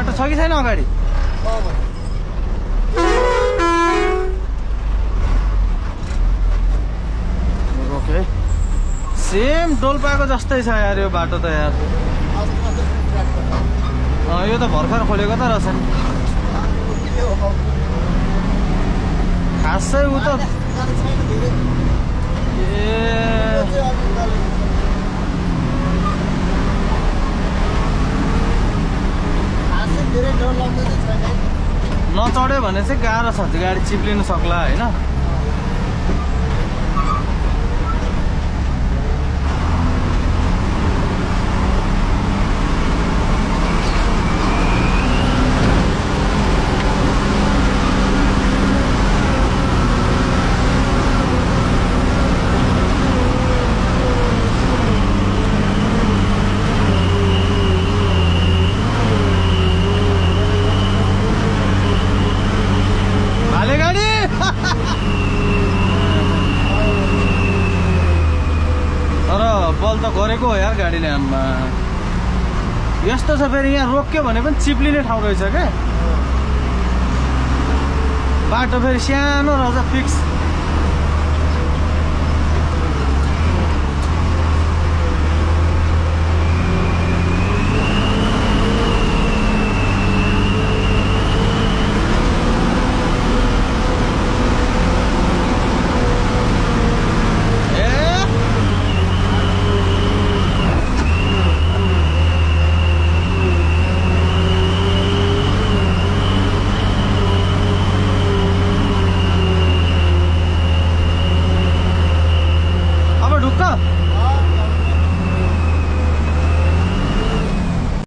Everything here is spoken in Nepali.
बाटो छ कि छैन अगाडि? ओके सेम डोल्पाको जस्तै छ यार यो बाटो त यार। यो त भर्खर खोलेको त रहेछ नि। खासै उ त नचढ्यो भने चाहिँ गाह्रो छ, गाडी चिप्लिनु सक्ला होइन। बल त गरेको हो यार गाडीले आम्मा। यस्तो छ फेरि यहाँ रोक्यो भने पनि चिप्लिने ठाउँ रहेछ क्या। बाटो फेरि सानो रहेछ फिक्स।